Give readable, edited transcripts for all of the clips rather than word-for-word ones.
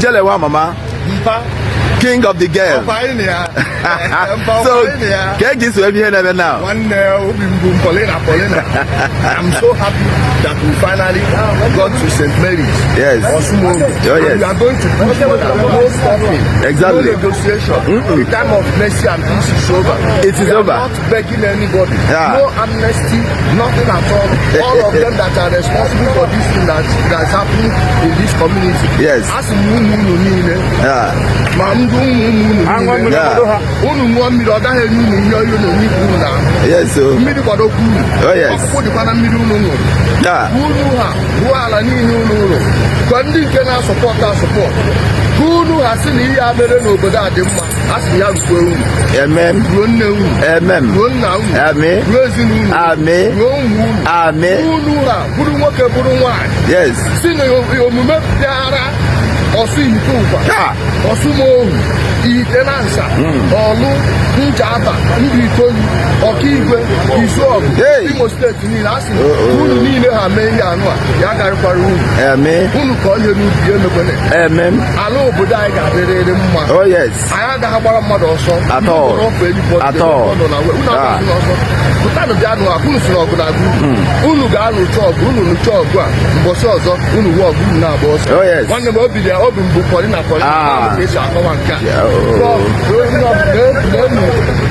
Ijele wa mama. Mpa. King of the girl. Ọkwa anyị na ya. Mpa, So ọkwa anyị na ya. ka e si wee ihe na-eme now? Nwanne, obi m bụ Paulina Paulina. I'm so happy that we finally got to St. Mary's. Osumogu. Oh, yes. And we are going to push further. No stopping. Exactly. No negotiation. The time of mercy and peace is over. It is We are over. not begging anybody. Yeah. No amnesty, nothing at all. All of them that are responsible for this thing that's happening in this community. Asị m ụmụ unu niile, ma ndị ụmụ ụmụ unu niile, unu ṅụọ mmiri, ọ gaghị enye unu ihe unu n'ikwu unu n'ahụ. Yes o. Mmiri kwadokwa unu. Oh, yes. Ọkpụkpụ dịkwa na mmiri unu ṅụrụ. Unu ha ruo ala niile unu rụrụ ka ndị nke na-asupport asupport ka unu ha sị na ihe a mere n'obodo a dị mma, a sị ya rukwe unu. Amen. Ruo nne unu. Amen. Ruo nna unu. Amen. Ruo ezinụlọ. Amen. Ruo ụmụ unu. Amen. Unu ha bụrụ nwoke, bụrụ nwaanyị, si na omume bịara Ọsụ Ihite Ụkwa, Ọsụmohu, Ihite na Nsa, Ọlụ, Njaba, Mbaitoli, Ọkaigwe, Izuọgụ, Hey. Imo Steeti niile, a sị na Oh. unu niile ha mee ihe anụ a, ya garịkwara unu. Amen. Unu kọọ ihe n'ubi, ya emekwene. Amen. Ala obodo anyị ga-adịrịrị mma. Oh yes. Anyị agaghị agbara mmadụ ọsọ. At all. At all. Unu agbaghị ọsọ. Pụtanụ, bịanụ a. Unu si n'ọgụ na-agụ, unu ga-alụcha ọgụ, unu lụcha ọgụ a, mbọsị ọzọ unu hụ ọgụ, unu na-agba ọsọ. Oh, yes. Nwanne m, obi dị obi m bụ Paulina Paulina. Ka esi akọwa nke a.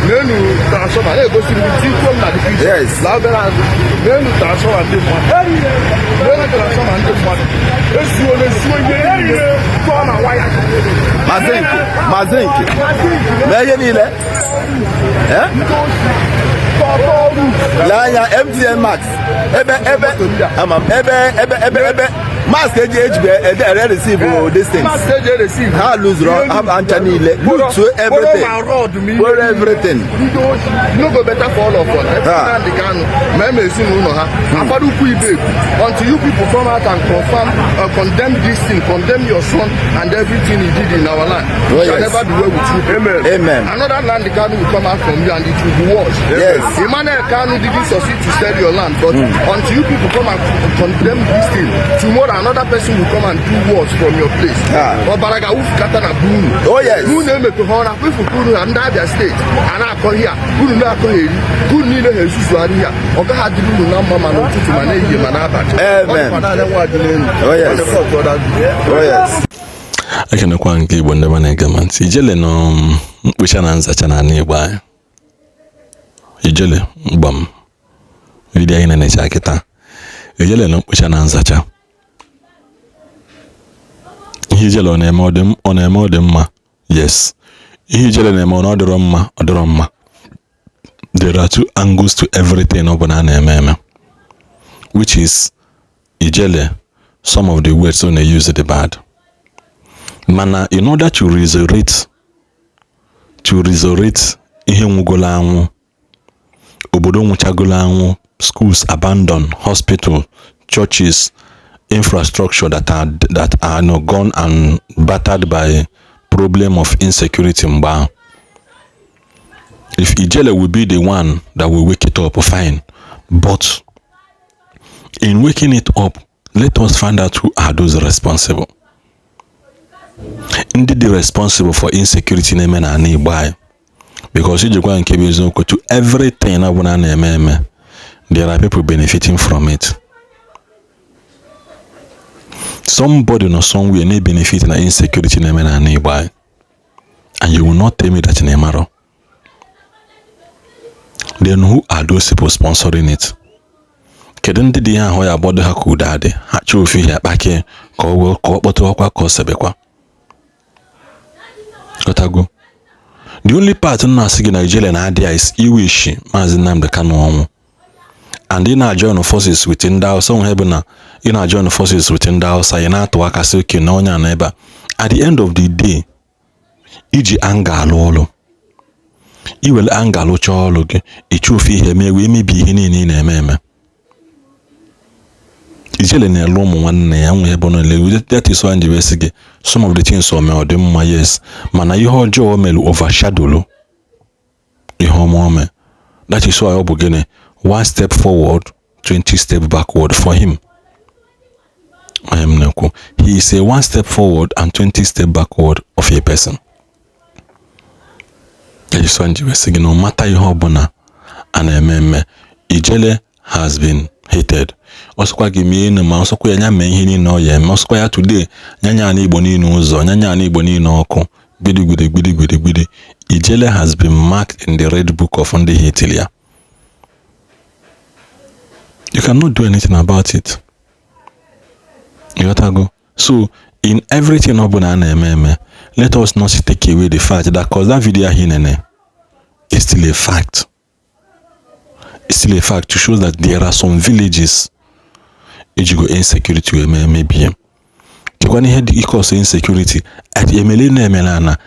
N'enu transformer na-egosi m tikwuo m na the picture. La obere azụ, n'enu transformer ndị mmadụ, n'enu transformer ndị mmadụ esuo na-esuo ihe niile tụọ na waya. Ma zinc, ma zinc, mee ihe niile. Eh? Lee anya MTN mast, ebe ama m ebe mast eji ede ere receive these things. Mast eji receive. Ha luzuru ha ncha niile, lose everything. Ma rod ma ihe. Kporo everything. Ndị oshi no go better for all of us. Ah. Nnamdi Kanu ma eme ezinụlọ ha agbara ukwu ibe until you people come out and confirm, condemn this thing, condemn your son and everything he did in our land. Oh, Shall yes. never be well with you. Amen. Amen. Another Nnamdi Kanu will come out from you and it will be worse. Emmanuel Kanu didn't succeed to sell your land, but until you people come and condemn this thing, tomorrow another person will come and do worse from your place. Ah. Ọbara ga-awụfukata na be unu. Oh, yes. Unu emepe ha ọra kwefuka unu na ndị Abia Steeti a na-akọ ihe a unu na-akọ ha eri ka unu niile ha ezuzugharị ihe a, ọ gaghị adịrị unu na mma, ma n'ụtụtụ, ma n'ehihie, ma n'abalị. Amen. Ọ dịkwa naanị nwa dị n'elu. Oh, yes. Ọ dịkwa otu ọ dị. Oh yes. Ekenekwa nke Igbo, ndị ma na-ege m ntị. Ijele nọ mkpocha na nzacha na ala Igbo anyị. Ijele gbam video anyị na-enecha kịta, Ijele nọ mkpocha na nzacha. Ihe Ijele ọ na-eme, ọ na-eme, ọ dị mma. Yes, ihe Ijele na-eme, ọ na ọ dịrọ mma, ọ dịrọ mma. There are two angles to everything ọ bụla a na-eme eme, which is Ijele, some of the words ọ na-use the bad, mana in order to resurrect ihe nwugolo anwụ, obodo nwụchagolo anwụ, schools abandoned, hospital, churches, infrastructure that are no, gone and battered by problem of insecurity mgbe ahụ, if Ijele will be the one that will wake it up, fine, but in waking it up, let us find out who are those responsible, ndị dị responsible for insecurity na-eme n'ala Igbo anyị, because ijikwa nke bụ eziokwu, to everything ọ bụla a na-eme eme, there are people benefiting from it. Somebody nọ somewhere na-benefit na insecurity na-eme n'ala Igbo anyị, and you will not tell me that na ịmarọ. Then who are those people sponsoring it? Kedu ndị dị ihe ahụ ya agbado ha ka udo adị, ha chọọ ofu ihe akpake ka ọ wee ka ọ kpọtụwakwa ka ọ sebekwa ghọtago? The only part m na-asị gị na Ijele na-adị ya is iwishi Maazị Nnamdi Kanu ọnwụ, and ị na-join forces with ndị Hausa. Onwe bụ na ị na-join forces with ndị Hausa, ị na-atụ aka sị oke na onye a nọ ebe a. At the end of the day, iji anga alụ ọrụ, iwere anga alụcha ọrụ gị, ịchụ ofu ihe mee wee mebie ihe niile ị na-eme eme. Ijele na-ele ụmụ nwanne ya nwe ebe ọ na-ele. That is why ji wee sị gị, some of the things o mee, ọ dị mma, yes, mana ihe ọjọọ o mere overshadow ihe ọma o mee. That is why ọ bụ gịnị, one step forward, 20 step backward for him. Onye m na-ekwu, he is a one step forward and 20 step backward of a person. Ejisọ nji wee sị gị, no matter ihe ọbụla a na-eme eme, Ijele has been hated. Ọsọkwa gị mee enu ma ọsọkwa ya nya mee ihe niile ọ ya eme, ọsọkwa ya today nyanya ana Igbo niile ụzọ, nyanya ana Igbo niile ọkụ, gbidi gbidi gbidi gbidi gbidi, Ijele has been marked in the red book of ndị hateli ya. You cannot do anything about it. Ịghọtago? So in everything ọbụla a na-eme eme, let us not take away the fact that, cause that video ahụ nene is still a fact. It's still a fact to show that there are some villages ejigo insecurity wee mee mebie. Kekwana ihe dị cause insecurity at emele na emela na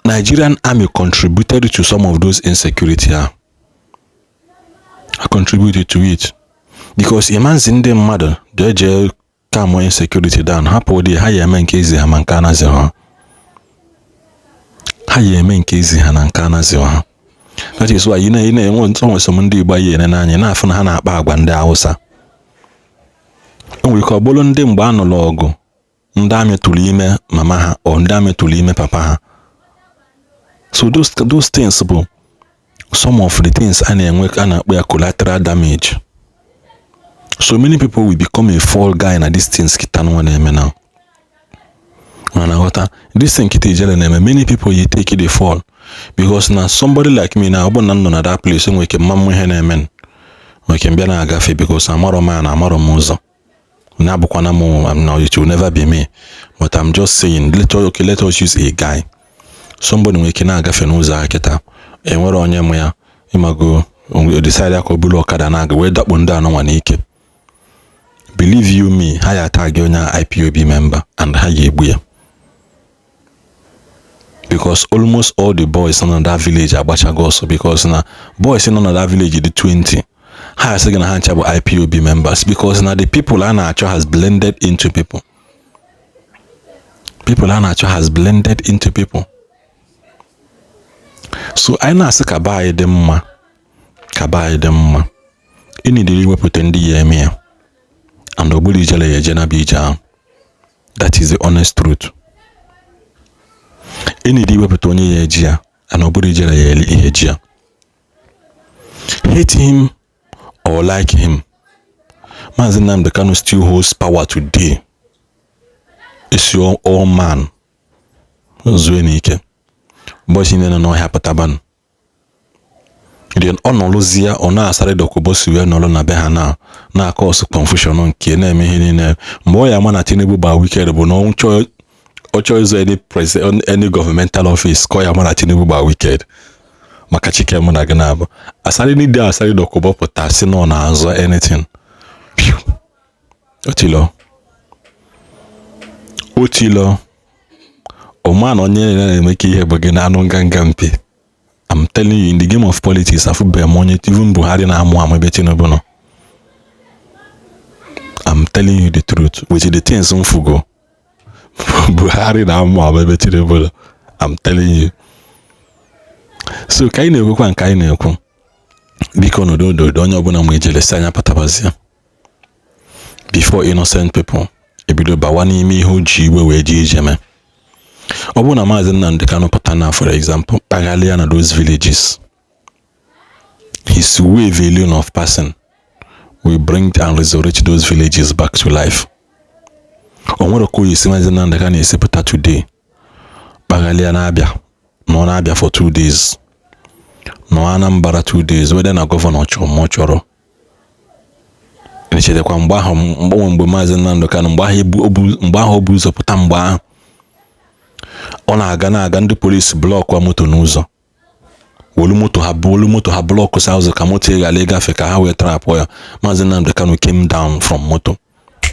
Nigerian Army contributed to some of those insecurity ahụ. Contributed to it because imanzi ndị mmadụ ga-eje calm insecurity down, hapụ ụdị ha ya eme nke ezi ha ma nke anazi ha, ha ya eme nke ezi ha na nke anazi ha. That is why ị na-enwe ntọnwesọm ndị Igbo anyị ene n'anya na-afụ na ha na-akpa agwa ndị Hausa. O nwere ike ọ bụrụ ndị mgbe a nụrụ ọgụ, ndị amị tụrụ ime mama ha or ndị amị tụrụ ime papa ha. So those things bụ some of the things a na-enwe, a na-akpọ ya collateral damage. So many people will become a fall guy na these things kịta nwa na-eme now. Mana na-aghọta this thing kịta Ijele na-eme, many people you take the fall, because na somebody like me na ọ bụrụ na m nọ na that place, enwere ike mma m ihe na-eme, nwere ike mbịa na-agafe, because amarọ m na amarọ m ụzọ na-abụkwana m na it will never be me, but I'm just saying, okay, let us use a guy. Somebody nwere ike na-agafe n'ụzọ ahụ kịta, enwere onye mụ ya ịmago decide ka ọ bụrụ ọkada na-aga wee dakpo ndị anụnwa n'ike. Believe you me, ha ya atag onye IPOB member and ha ga-egbu ya, because almost all the boys nọ na that village agbachago ọsọ, because na boys nọ na that village dị 20, ha asị gị na ha ncha bụ IPOB members, because na the people a na-achọ has blended into people. People a na-achọ has blended into people. So anyị na-asị ka be anyị dị mma, ka be anyị dị mma, ịnidiri iwepụta ndị ya eme ya, and ogburu Ijele ya eje na bụ ije ahụ. That is the honest truth. Ịnidi iwepụta onye ya eji ya, and ogburu Ijele ya eli ihe ji ya. Hate him or like him, Maazị Nnamdi Kanu still holds power today. Isi all man zue n'ike ụbọchị niile nọ n'ọhịa pụtabanụ. Then ọ nọrụzie, ọ na-asarị Dokubo si wee nọrọ na be ha na na-acause confusion nke na-eme ihe niile. Mgbe ọ ya ama na Tinubu gba wicked bụ na ọ chọọ ịzụ any president, any governmental office, ka ọ ya ama na Tinubu gba wicked. Maka chike mụ na gị na-abụ Asari niile, Asari Dokubo pụta si na ọ na-azọ anything. Phew. Otilo otilo ọma na onye na-eme ka ihe bụ gị na anụ nganga mpi. I'm telling you, in the game of politics, afụbeghị m onye even Buhari na-amụ amụ ebe Tinubu nọ. I'm telling you the truth with the things m fugo. Buhari na-amụ amụ ebe Tinubu nọ. I'm telling you. So ka anyị na-ekwekwa nke anyị na-ekwu, biko, n'udo ododo, onye ọbụla ma Ijele si anya pụtabazie before innocent people ebido bawa n'ime ihe o ji iwe wee jee ije mee. Ọ bụrụ na Maazị Nnamdi Kanu pụta na, for example, kpaghalịa na those villages, his wave alone of passing will bring and resurrect those villages back to life. O nwere ka oyi si Maazị Nnamdi Kanu esi pụta today, kpaghalịa na-abịa, nọ na-abịa for 2 days, nọ Anambra 2 days, whether na governor chọrọ ma ọ chọrọ. Echetakwa mgbe ahụ mgbanwe mgbe Maazị Nnamdi Kanu, mgbe ahụ o bu ụzọ pụta, mgbe ahụ ọ na-aga na-aga, ndị polisi block moto n'ụzọ, wolu moto ha, wolu moto ha block sa ụzọ ka moto ghara ịgafe, ka ha wee trapụ ya. Maazị Nnamdi Kanu came down from moto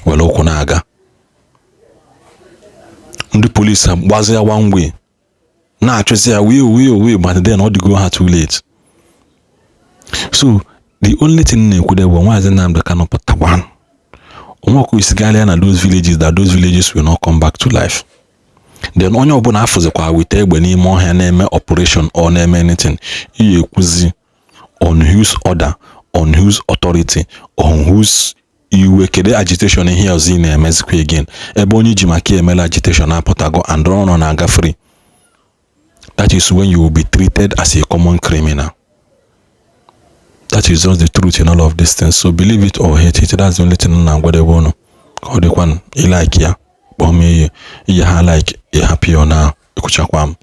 were ụkwụ na-aga. Ndị polisi gbazi ya one way, na-achụzi ya wee wee wee, but then ọ dịgo ha too late. So the only thing na-ekwude bụ Maazị Nnamdi Kanu pụtakwa, onwekwa isigharịa na those villages, that those villages will not come back to life. Then onye ọbụla afụzikwa weta egbe n'ime ọhịa na-eme operation or na-eme anything, iyi ekwuzi on whose order, on whose authority, on whose Iwe kedu agitation ihe ọzọ ị na-emezikwa again, ebe onye ji maka emela agitation apụtago and ọ na-aga free? That is when you will be treated as a common criminal. That is just the truth in all of these things. So believe it or hate it, that's the only thing m na-agwadebe unu. Ka ọ dịkwanụ. Ị like ya, kpọọ m iyi ihe ha like, ị hapụ ya na ekwuchakwa m.